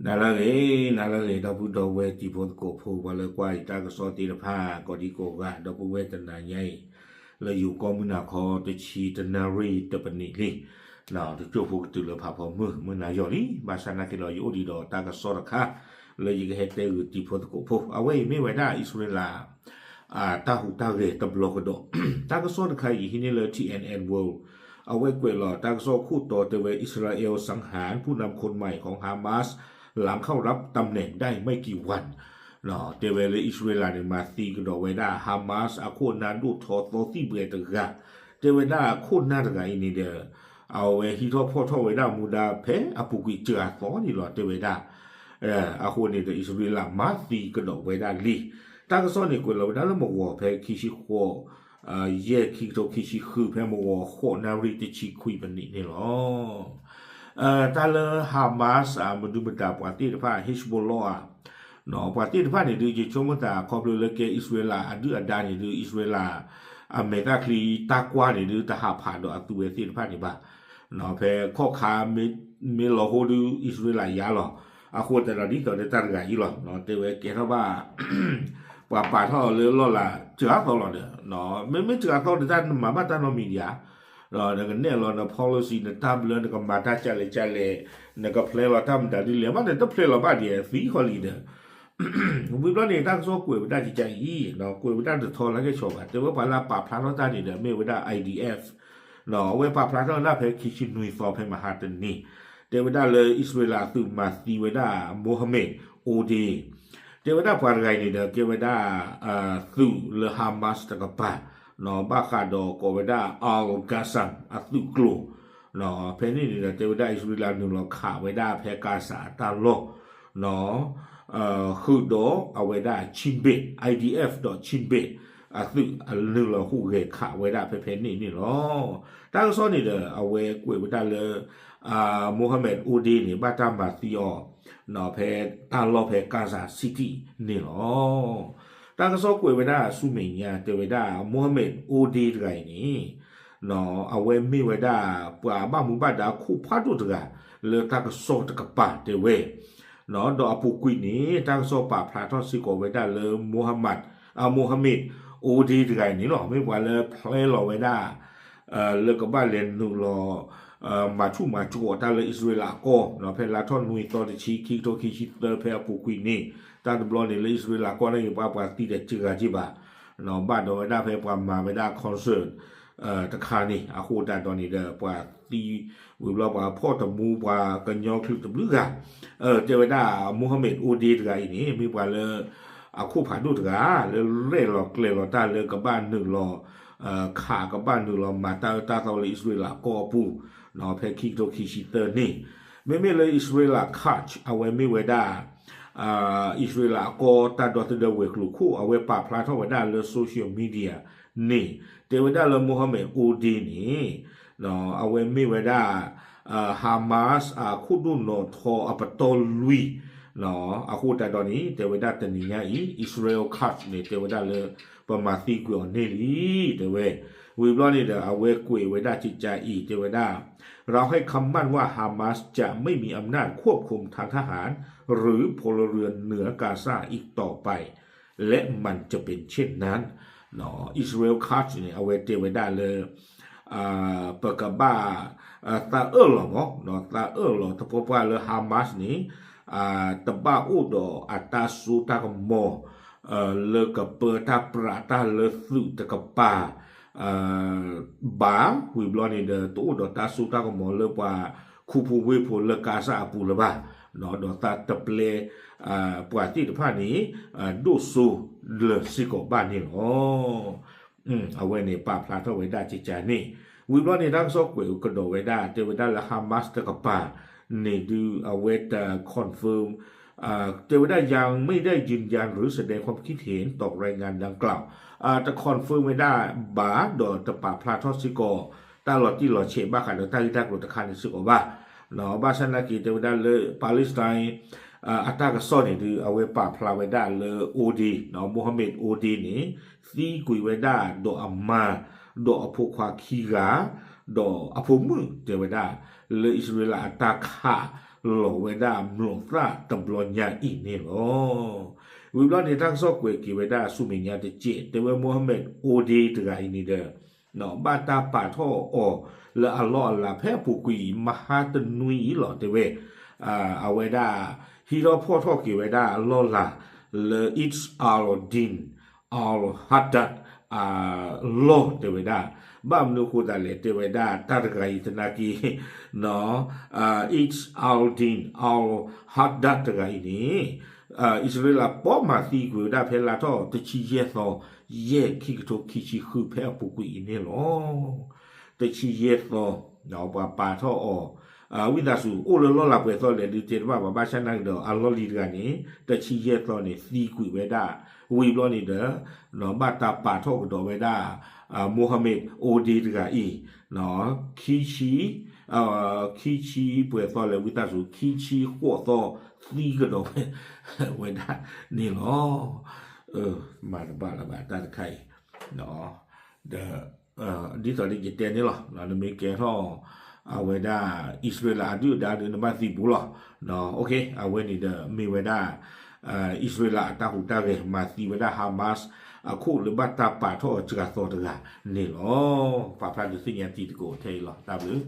နၤလၢအဂ့ၤ, နၤလၢအဂ့ၤ ဒီပုၢ်ဒီဝဲၢ်တံၤဖိသကိးဖိ ပှၤလၢကွၢ်ယတၢ်ကစီၣ်သ့ၣ်တဖၣ် ကိးဒံကိးဂၤ ဒီပုၢ်ဝဲၢ်တနၤညါအံၤ လၢယိၤကီၢ်မုၢ်နၤခီ တဆံတနၣ်ရံၣ်တပနံးလံ. တကၠိၢ်ဖိကတုၤလၢဖးဖီမုၢ် မုၢ်နၤယီၤလံ ဘၣ်ဆၣ်နာ်က့ဒီး ယအိၣ်ဒံးဒီးတၢ်ကစီၣ်တခါ လၢယကဟဲတဲဂုာ်တံၤဖိသကိးဖိ အဝဲအံၤမ့ၢ်ဝဲဒၣ်အံၣ်စရ့လး တၢ်ဟူးတၢ်ဂဲၤတဘျီကဒီး တၢ်ကစီၣ်တခါအံၤ ယဟံးန့ၢ်လၢ T N N World အဝဲကွဲးလီၤတၢ်ကစီၣ်ခိၣ်တီတဲဝဲ อิสราเอลสังหารผู้นำคนใหม่ของฮามาส หลังเข้ารับตำแหน่งได้ไม่กี่วัน တဲဝဲလၢအံၣ်စရ့လးန့ၣ် မၤသံကဒီးဝဲဒၣ် Hamas အခိၣ်နၢ်ဒိၣ်ထီသီသံၣ်ဘှဲတဂၤ တဲဝဲဒၣ်ခိၣ်နၢ်တဂၤအံၤန့ၣ်ဒီး အဝဲဟံးထီၣ်ဖီၣ်ထီၣ်ဝဲဒၣ်မူဒါဖဲအပူၤကွံာ်စှၤသီန့ၣ်လီၤ တဲဝဲဒၣ် အဃိန့ၣ်ဒီး အံၣ်စရ့လးမၤသံကဒီးဝဲဒၣ်လံ. တၢ်ကစီၣ်န့ၣ်ကွဲးလီၤဝဲဒၣ်လၢမဂီၤဖဲခံဆံဃိး ယဲၢ်ခံကထိခံဆံဃု ဖဲမဂီၤဃိးနၣ်ရံၣ်တဆံခွံပနံးန့ၣ်လီၤ. တၢ်လၢ Hamas အမဒုမတၤပှၤသ့ၣ်တဖၣ် Hezbollah ဧါ ပှၤသ့ၣ်တဖၣ်န့ၣ်ဒုး ယဆိကမိၣ်သးခီဖျိလၢကဲအံၣ်စရ့လးအဒုၣ်အဒါန့ၣ်ဒုး အံၣ်စရ့လး အမဲာ်သၣ်ချံတၢ်ကွၢ်န့ၣ်ဒုး တဟးဖးဒီးအသုဝဲသ့ၣ်တဖၣ်န့ၣ်ဘၣ်. ဖဲခီၣ်ခါမ့ၢ်လီၤဟိဒုး အံၣ်စရ့လးယါလီၤ. အဃိသတးဒီးဒ်သိးလၢတၢ်တဂၤအံၤလီၤ တဲဝဲကဲထီၣ်ဘၣ် ပှၤပာ်ထီၣ်အီၤလၢလီၢ်လၤစှၤသီလီၤဒီး မ့မ့ၢ်စှၤသီဒီးတၢ်နမၤဘၣ်တၢ်နီတမံၤဒံးဧါ နကနဲၣ်လီၤန policy နတၢ်ဘျၢ နကမၤတၢ်ကလဲၣ်ကလဲၣ် နကဖျဲလီၤတၢ်မတၤဒ်လဲၣ်မးန့ၣ် တဖျဲလီၤဘၣ်ဒံးသံဃီလံဒီး ဝံၤဘျီန့ၣ် တၢ်ကစီၣ်ကွဲးဝဲဒၣ်ကကါအံၤ ကွဲးဝဲဒၣ်တထီလၢကဲဆီဘၣ် တဲဝဲပှၤလၢအပာ်ဖျါထီၣ်တၢ်န့ၣ်ဒီး မ့ၢ်ဝဲဒၣ် I D F အဝဲပာ်ဖျါထီၣ်ဝဲဒၣ်ဖဲခံဆံနွံသီဖဲမဟါတနံၤ တဲဝဲဒၣ်လၢအံၣ်စရ့လးအသုးမၤသံဝဲဒၣ် Mohammed Odeh တဲဝဲဒၣ်ပှၤတဂၤအံၤန့ၣ်ဒီး ကဲဝဲဒၣ် သုးလၢ Hamas တကပၤ ဘၣ်ဃးဒီးကိးဝဲဒၣ် Al-Qassam အသုးကျိၤ ဖဲန့ၣ်န့ၣ်ဒီး တဲဝဲဒၣ်အံၣ်စရ့လးနုာ်လီၤခးဝဲဒၣ်ဖဲ Gaza အတၢ်လီၢ် ဃုာ်ဒီးအဝဲဒၣ် Shin Bet, I D F ဒီး Shin Bet အသုးအနုာ်လီၤဟူးဂဲၤခးဝဲဒၣ်ဖဲဖဲန့ၣ်န့ၣ်လီၤ. တၢ်ကစီၣ်န့ၣ်ဒီး အဝဲကွဲးဝဲဒၣ်လၢ Mohammed Odeh န့ၣ် ဘၣ်တၢ်မၤသံအီၤ ဖဲတၢ်လီၢ်ဖဲ Gaza City န့ၣ်လီၤ. တၢ်ကစီၣ်ကွဲးဝဲဒၣ်ဆူမဲာ်ညါ တဲဝဲဒၣ် Mohammed Odeh တဂၤအံၤန့ၣ် အဝဲမ့ၢ်ဝဲဒၣ် ပှၤဘၣ်မူဘၣ်ဒါခိၣ်ဖးဒိၣ်တဂၤ လၢတၢ်ကစီၣ်တကပၤတဲဝဲ ဒီးအပူၤကွံာ်န့ၣ် တၢ်ကစီၣ်ပာ်ဖျါထီၣ်စ့ၢ်ကီးဝဲဒၣ်လၢ Mohammed, Mohammed Odeh တဂၤအံၤန့ၣ်လီၤ မ့ၢ်ပှၤလၢဖျဲလီၤဝဲဒၣ် လၢကဘၣ်လဲၤနုာ်လီၤ မၤဆူၣ်မၤကီၤတၢ်လၢအံၣ်စရ့လးအကီၢ် ဖဲလါထီၣ်နွံသီတဆံ ခံကထိခံဆံသၢ ဖဲအပူၤကွံာ်န့ၣ် တၢ်တဘျီန့ၣ်လၢအံၣ်စရ့လးကီၢ်န့ၣ် ပှၤပှၤသံဒီးစှၤက့ဘၣ် ဘၣ်ဒီးဝဲဒၣ်ဖဲပှၤမၤဝဲဒၣ် concert တခါန့ၣ် အဃိသတးဒီးန့ၣ်ဒီး ပှၤသံ ဝံၤဘျီပှၤဖီၣ်တမူ ပှၤကညီချုးတဘျုးဂၤ တဲဝဲဒၣ် Mohammed Odeh တဂၤအံၤန့ၣ် မ့ၢ်ပှၤလၢ အခိၣ်ဖးဒိၣ်တဂၤ လၢရဲၣ်လီၤကျဲၤလီၤတၢ်လၢကဘၣ်နုာ်လီၤ ခးကဘၣ်နုာ်လီၤ မၤတၢ်အၢတၢ်သီလၢအံၣ်စရ့လးကီၢ်အပူၤ ဖဲခံကထိခံဆံသၢန့ၣ် မ့မ့ၢ်လၢ Israel Katz အဝဲမ့ၢ်ဝဲဒၣ် အံၣ်စရ့လးအကီၢ်တၢ်ဒီသဒၢဝဲၤကျိၤခိၣ် အဝဲပာ်ဖျါထီၣ်ဝဲဒၣ်လၢ social media န့ၣ် တဲဝဲဒၣ်လၢ Mohammed Odeh န့ၣ် အဝဲမ့ၢ်ဝဲဒၣ် Hamas အခိၣ်ဒိၣ်နီၤထီအပတီၢ်လွံၢ် အဃိသတးဒီးန့ၣ် တဲဝဲဒၣ်တနံၤညါအံၤ Israel Katz န့ၣ် တဲဝဲဒၣ်လၢ ပမၤသံကွံာ်အီၤန့ၢ်လံ တဲဝဲ ဝံၤဘျီန့ၣ်ဒီး အဝဲကွဲးဝဲဒၣ်ကကါအံၤ တဲဝဲဒၣ် เราให้คำมั่นว่าฮามาสจะไม่มีอำนาจควบคุมทางทหารหรือพลเรือนเหนือกาซาอีกต่อไป และมันจะเป็นเช่นนั้น Israel Katz န့ၣ် အဝဲတဲဝဲဒၣ်လၢ ပကဘၣ် သးအၢၣ်လီၤမး သးအၢၣ်လီၤသပှၢ်ပှၢ်လၢ Hamas န့ၣ် တဘၣ်အိၣ်ဒီးအတၢ်စိတၢ်ကမီၤ လၢကပၢတၢ်ပြးတၢ်လၢသုးတကပၤ ဘၣ် ဝံၤဘျီန့ၣ်ဒီး တအိၣ်ဒီးတၢ်စိတၢ်ကမီၤလၢပှၤခူဖိဝ့ၢ်ဖိလၢကါစၢ်အပူၤလၢၤဘၣ် ဒီးသးတပျဲ ပှၤသ့ၣ်တဖၣ်န့ၣ် ဒိၣ်စိလၢာ်စ့ၢ်ကီးဘၣ်န့ၣ်လီၤ. အဝဲန့ၣ်ပာ်ဖျါထီၣ်ဝဲဒၣ်ကကါန့ၣ် ဝံၤဘျီန့ၣ် တၢ်ကစီၣ်ကွဲးကဒီးဝဲဒၣ် တဲဝဲဒၣ်လၢ Hamas တကပၤန့ၣ်ဒုး အဝဲတ confirm တဲဝဲဒၣ် ยังไม่ได้ยืนยันหรือแสดงความคิดเห็นต่อรายงานดังกล่าว တ confirm ဝဲဒၣ်ဘၣ် ဒီးတပာ်ဖျါထီၣ်စ့ၢ်ကီး တၢ်လီၤတံၢ်လီၤဆဲးဘၣ်ဃးဒီးတၢ်ဂ့ၢ်တၢ်ကျိၤတခါန့ၣ်စ့ၢ်ကီးဘၣ်. ဘၣ်ဆၣ်နာ်က့ တဲဝဲဒၣ်လၢ Palestine အတၢ်ကစီၣ်န့ၣ်ဒုး အဝဲပာ်ဖျါဝဲဒၣ်လၢ Odeh, Mohammed Odeh န့ၣ် သံကွံာ်ဝဲဒၣ်ဒီးအမါ ဒီးအဖိခွါခံဂၤ ဒီးအဖိမုၣ်တဲဝဲဒၣ် လၢအံၣ်စရ့လးအတၢ်ခး လီၤဝဲဒၣ်မျိာ်သၣ်တဘျီညါအံၤန့ၣ်လီၤ. ဝံၤဘျီန့ၣ် တၢ်ကစီၣ်ကွဲးက့ၤဝဲဒၣ်ဆူမဲာ်ညါတစဲး တဲဝဲ Mohammed Odeh တဂၤအံၤန့ၣ်ဒီး ဘၣ်တၢ်ပာ်ထီၣ်အီၤလၢအလီၢ်အလၤဖဲအပူၤကွံာ် မဟါတနွံအံၤလီၤ တဲဝဲ အဝဲဒၣ် ဟံးထီၣ်ဖီၣ်ထီၣ်က့ၤဝဲဒၣ်အလီၢ်လၤလၢ Eid al-Din al-Haddad အလီၢ် တဲဝဲဒၣ် ဘၣ်မနုၤအဃိသတးလဲၣ် တဲဝဲဒၣ် တၢ်တဂၤအံၤသနာ်က့ Eid al-Din al-Haddad တဂၤအံၤန့ၣ် အံၣ်စရ့လးပီၣ်မၤသံကွံာ်ဝဲဒၣ်ဖဲလါထီၣ်တဆံယဲၢ်သီ ယဲၢ်ခံကထိခံဆံဃု ဖဲအပူၤကွံာ်အံၤန့ၣ်လီၤ. တဆံယဲၢ်သီ ပှၤပာ်ထီၣ်အီၤ ဝံသးစူၤ အိၣ်လၢလီၢ်လၤပှဲၤသီလဲၣ် ဒုးတဲတဘၣ်ဘၣ် ဘၣ်ဆၣ်နာ်ကဒီး အလီၢ်လံၤတဂၤန့ၣ် တဆံယဲၢ်သီန့ၣ် သံကွံာ်ဝဲဒၣ် ဝံၤဘျီန့ၣ်ဒီး ဘၣ်တၢ်ပာ်ထီၣ်ကဒီးဝဲဒၣ် Mohammed Odeh တဂၤအံၤ ခံဆံ ခံဆံပှဲၤသီလဲၣ် ဝံသးစူၤ ခံဆံဃိးသီ သံကဒီးဝဲ ဝဲဒၣ်န့ၣ်လီၤ. မၤတဘၣ်လၢၤဘၣ် တၢ်တခါအံၤ ဒီး ဒ်သိးဒ်ယတဲန့ၣ်လီၤ နမ့ၢ်ကဲထီၣ် အဝဲဒၣ် အံၣ်စရ့လးအဒုၣ်အဒါဒီး နဘၣ်သံပူၤလီၤ. အဝဲန့ၣ်ဒီး မ့ၢ်ဝဲဒၣ် အံၣ်စရ့လးအတၢ်ဟူးတၢ်ဂဲၤ မၤသံဝဲဒၣ် Hamas အခိၣ်လၢဘၣ်တၢ်ပာ်ထီၣ်အစှၤသီတဂၤန့ၣ်လီၤ. ပာ်ဖျါဒုးသ့ၣ်ညါတံၤသကိးထဲအံၤလီၤ. တၢ်ဘျုး